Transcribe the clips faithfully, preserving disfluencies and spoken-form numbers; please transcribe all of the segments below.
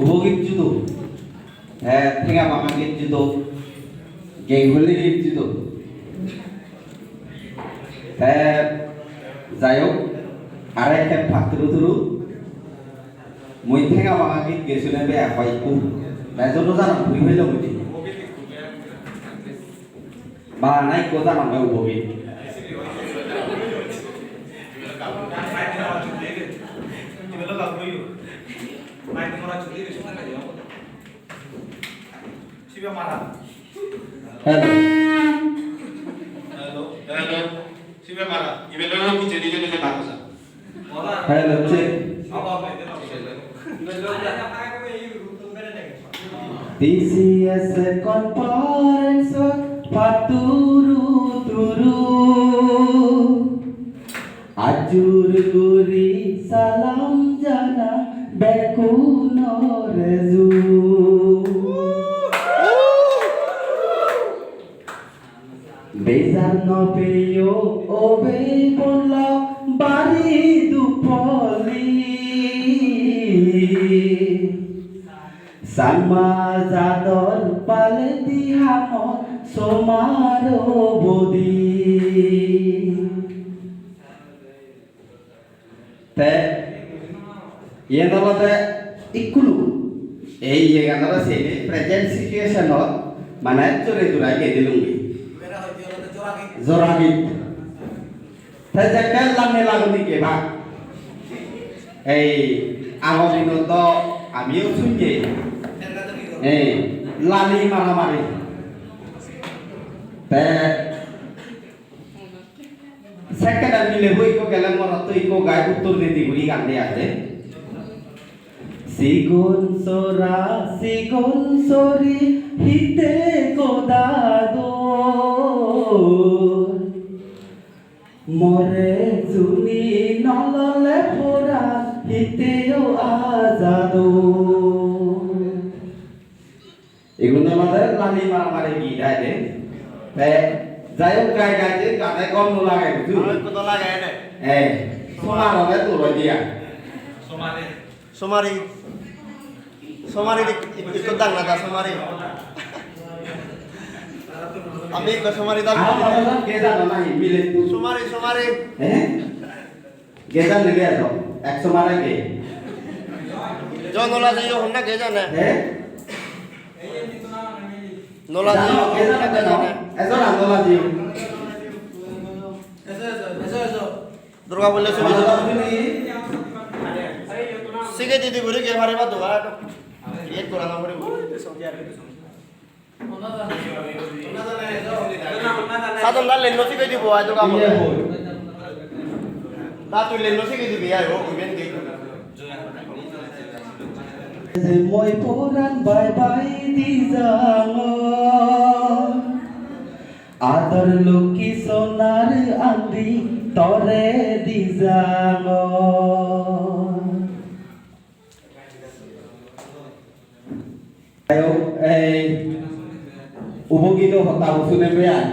Ubo git judo, te tenga banga git judo, geng holi git judo. Te jai hok, are ekkan patturu turu, mui tenga banga git gesune beya hoi ikku, bejono jana puri pelo mui. Bana ikko jana noi ubo git. Hello. Hello. Hello. Sibe mara. Ibe loi pijedi jedi jedi bana sa. Hello, check. T C S conference patturu turu. Ajur guri salam jana bekkunore ju. Bejar no peyo obe ponlo bari dupoli. Sama jador paleti hamon somaro bodi. Te iyen olode ikkunu ei iyegan olode sini present situation-ot mane jore jura gei dilungi. Jora git. Te jekke lagni lagni geba. Ei agor dinot do amiyo sunye. Ei lali maramari. Te Second-an milebo ikko gele morotto ikko gai uttor didi guri gande age. Sigon sora, sigon sori, hitte goda dor. More juni nolole poran, hitteo ajador. Igun olode lali maramari git ai de. Te jai hok, gai gai je gane gom no lage, bujo? Aro ekko do lage ene. Eh, somar ole dol oi dia. Somari. Somari dik-, ikko dang na da somari. Ami ikko somari dang. Aro kottojon ge jano nahi mile? Somari, somari. Eh? Ge jane ge ejo, ekso mare ge. Jo nola jeyo honna ge jane. He? Nola jeyo honna ge jane. Ejo na nola jeyo. Durga Pujo sobi. Sige didi guri ge pariba to, ato. Create gora na poribo. Sadon da lenno sigei dibo, ai to kam. Iye hoi. Da tui lenno sigei dibi, ai, o, iben gei. Moi poran bai bai di jangor. Ador lokki sonar andi tore di jangor. Ei, ubogito hotta bo sune peyan,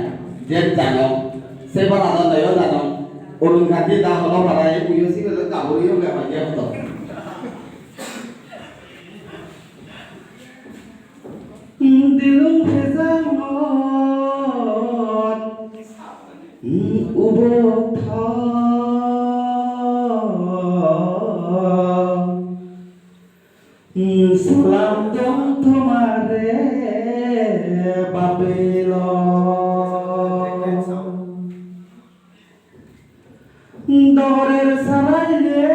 jen jano, se bara do noyo jano, Arun Gandhi da holo para ei uyo sine lo gaburi yo gaburi hoto. Dilung pejangot, ubo tho. Salam dong tomare babilo. Dorer saraile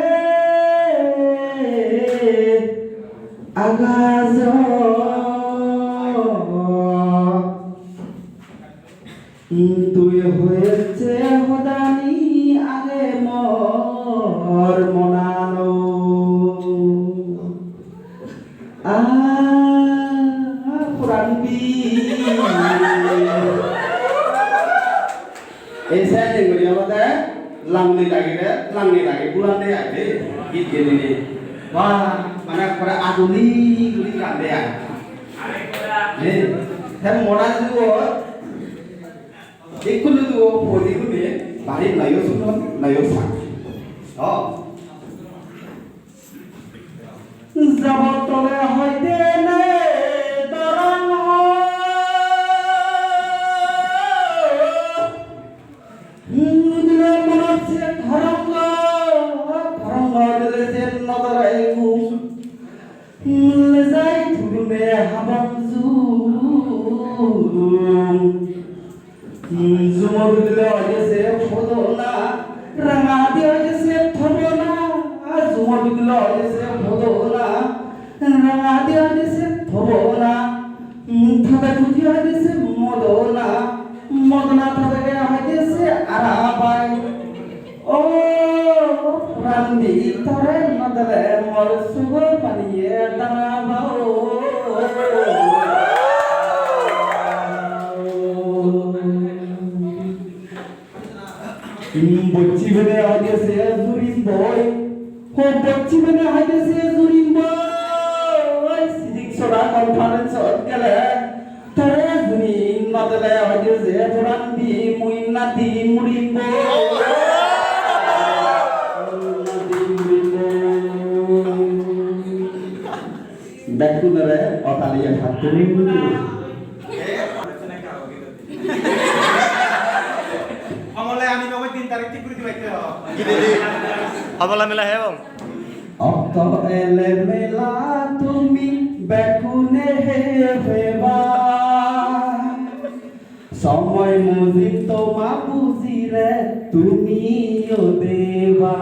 agajo. Tui hoyecche hodani age mor monano. Ah, puran bi. Ei side guri olode langni lagide, langni lagi bulande ai de, git gedine. Wah, mane ekkore aduni guri gande ai. He, he mona juo. Ikkunu duo podi gune bari nayo sunon, nayo sa. Oh. Jabot tole hoi Udile hoide se podona, ranga di hoide se tobona, jumot udile hoide se podona, ranga di hoide se tobona, mm, thada thuji hoide se modona, modona thada ge hoide se arabai. O prandi, tore no dele mor sugo paniye dana bao. Bocchi bene hoide se jurim boi. Ho bocchi bene hoide se jurim boi. Sidik sora conference ot gele. Tore juni no dele hoide se prandi mui nadi murim boi. Nadi murim boi. Bekkunore otaliye patturuturu. Amole ami nobe tin tarik thik guri dibaite ho. Amala mela hebong. Okto ele mela tumi bekkune hebeba. Somoy mujim toma bujire tumiyo deba.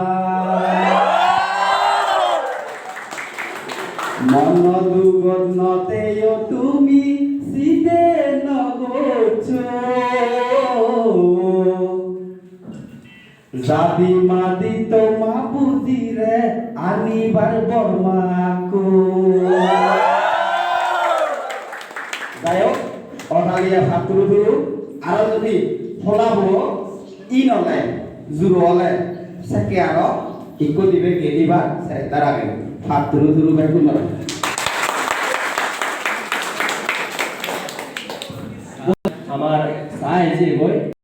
Mono dugot noteyo tumi side no goccho. Jadi madi toma bujire anibar bormakko. Jai hok, otaliya patturuturu, aro jodi holabo in ole, juro ole, sekke aro ikko dibe gedibar setta ragei. Patturuturu bekkunore. Amar sai je boi.